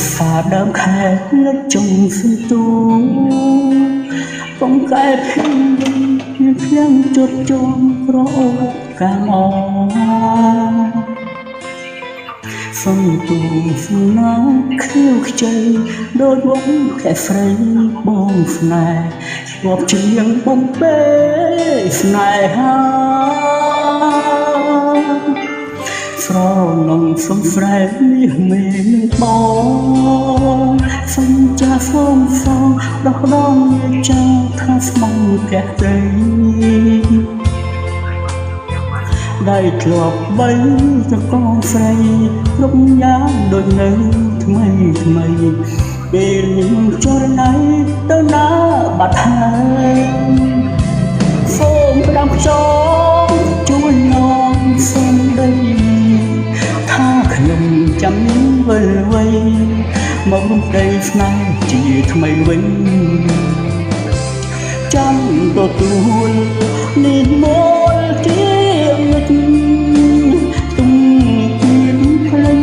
សាដើមខែលិចចុងសន្ទូកងកែភៀងភ្លៀងជត់ជងក្រអូបកាមអសុំទូសំណាងខៀវខ្ចីដូចវងខែស្រីបងស្នេហ៍ធ្លាប់ច្រៀងបំពេស្នេហា ស្រណងសុំស្រែនេះមេនឹងបងសញ្ចាសូមសងដោះដងចៅថាស្មងកែត្រីដៃធ្លាប់បីតកងស្រីគ្រប់យ៉ាងដូចនៅថ្មីថ្មីពេលនេះចរណៃទៅណាបាត់ហើយសូមផ្ដាំខ្យងជួយនាំសូមដីថាខ្ញុំចាំវិលវ័យមករំដីស្នេហ៍ជាថ្មីវិញចាំទទួលនេះមលជានិច្ចទុំទៀតភ្លេង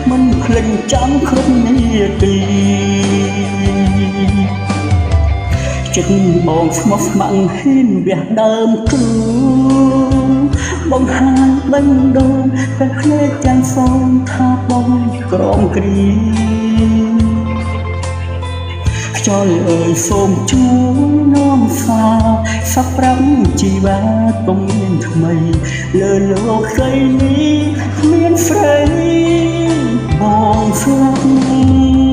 មិនភ្លេងចាំគ្រប់នាទីចិត្តបងស្មោះស្ម័គ្រហ៊ានវះដើមគ្រូបង្ហាញបេះដូងពេលភ្នែកចាំងសងថាបងក្រមគ្រីខ្យល់អើយសូមជួយនាំសារសប្រាប់ជីវ៉ាកុំមានថ្មីលើលោកកៃនេះគ្មានស្រីបងស្លាប់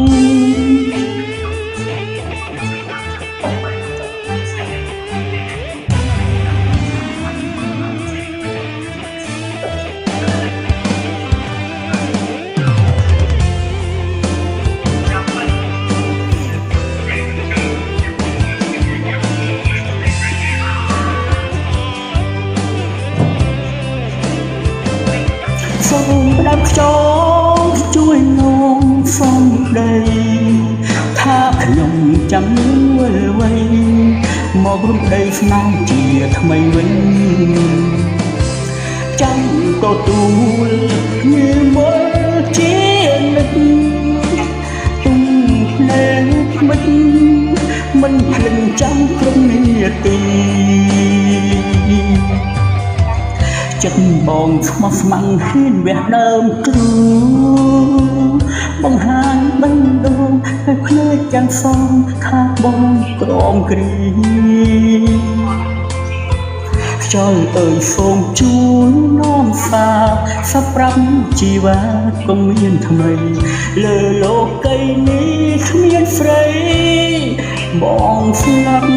សូមផ្ដាំខ្យងជួយនាំសំដីថាខ្ញុំចាំវិលវ័យមករំដីស្នេហ៍ជាថ្មីវិញចាំទទួលនិមលជានិច្ចទុំភ្នែកមិចមិនភ្លេងចាំគ្រប់នាទីចិត្តបងស្មោះស្ម័គ្រហ៊ានវះដើមគ្រូបង្ហាញបេះដូងឲ្យភ្នែកចាំងសងថាបងក្រមគ្រីខ្យល់អើយសូមជួយនាំសារសប្រាប់ជីវ៉ាកុំមានថ្មីលើលោកីនេះគ្មានស្រីបងស្លាប់។